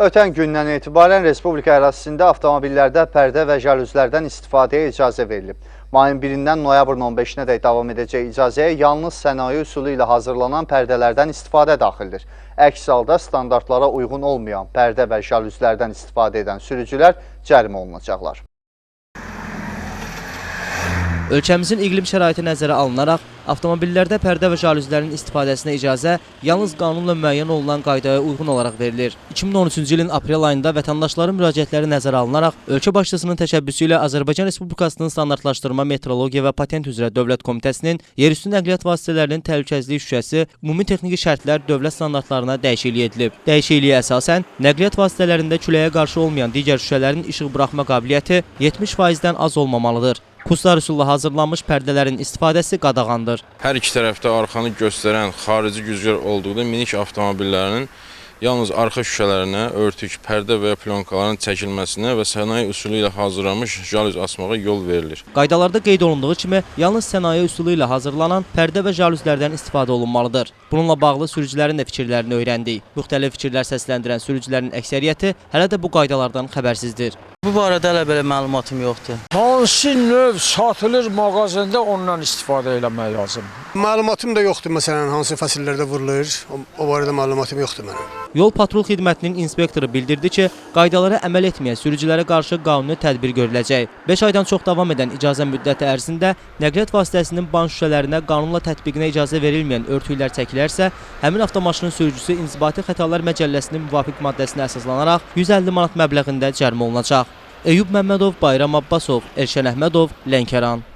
Ötən gündən etibarən Respublika ərazisində avtomobillərdə pərdə və jalüzlərdən istifadəyə icazə verilib. Mayın 1-dən noyabrın 15-nədək davam edəcək icazəyə yalnız sənaye üsulu ilə hazırlanan pərdələrdən istifadə daxildir. Əks halda standartlara uyğun olmayan pərdə və jalüzlərdən istifadə edən sürücülər cərimə olunacaqlar. Ölkəmizin iqlim şəraiti nəzərə alınaraq, avtomobillərdə pərdə və jalüzlərin istifadəsinə icazə yalnız qanunla müəyyən olunan qaydaya uyğun olaraq verilir. 2013-cü ilin aprel ayında vətəndaşların müraciətləri nəzərə alınaraq, ölkə başçısının təşəbbüsü ilə Azərbaycan Respublikasının Standartlaşdırma, Metrologiya və Patent üzrə Dövlət Komitəsinin yerüstü nəqliyyat vasitələrinin təhlükəsizlik şüşəsi, ümumi texniki şərtlər dövlət standartlarına dəyişiklik edilib. Dəyişikliyə əsasən, nəqliyyat vasitələrində küləyə qarşı olmayan digər şüşələrin işıq buraxma qabiliyyəti 70%-dən az olmamalıdır. Kuslar üsulla hazırlanmış pərdələrin istifadəsi qadağandır. Hər iki tərəfdə arxanı göstərən xarici güzgülər olduqda minik avtomobillərinin yalnız arxa şüşələrinə örtük, pərdə və ya plyonkaların çəkilməsinə və sənaye üsulu ilə hazırlanmış jalüz asmağa yol verilir. Qaydalarda qeyd olunduğu kimi, yalnız sənaye üsulu ilə hazırlanan pərdə və jalüzlərdən istifadə olunmalıdır. Bununla bağlı sürücülərin də fikirlərini öyrəndik. Müxtəlif fikirlər səsləndirən sürücülərin əksəriyyəti hələ də bu qaydalardan xəbərsizdir. Bu barədə hələ belə məlumatım yoxdur. Hansı növ satılır mağazında ondan istifadə eləmək lazımdır. Məlumatım da yoxdur məsələn hansı fəsillərdə vurulur. O barədə məlumatım yoxdur mənim. Yol patrul xidmətinin inspektoru bildirdi ki, qaydalara əməl etməyən sürücülərə qarşı qanuni tədbir görüləcək. 5 aydan çox davam edən icazə müddəti ərzində nəqliyyat vasitəsinin ban şüşələrinə qanunla tətbiqinə icazə verilməyən örtüklər çəkilərsə, həmin avtomaşının sürücüsü İnzibati Xətalar Məcəlləsinin müvafiq maddəsinə əsaslanaraq 150 manat məbləğində cərimə olunacaq. Eyyub Məmmədov, Bayram Abbasov, Elşən Əhmədov, Lənkəran.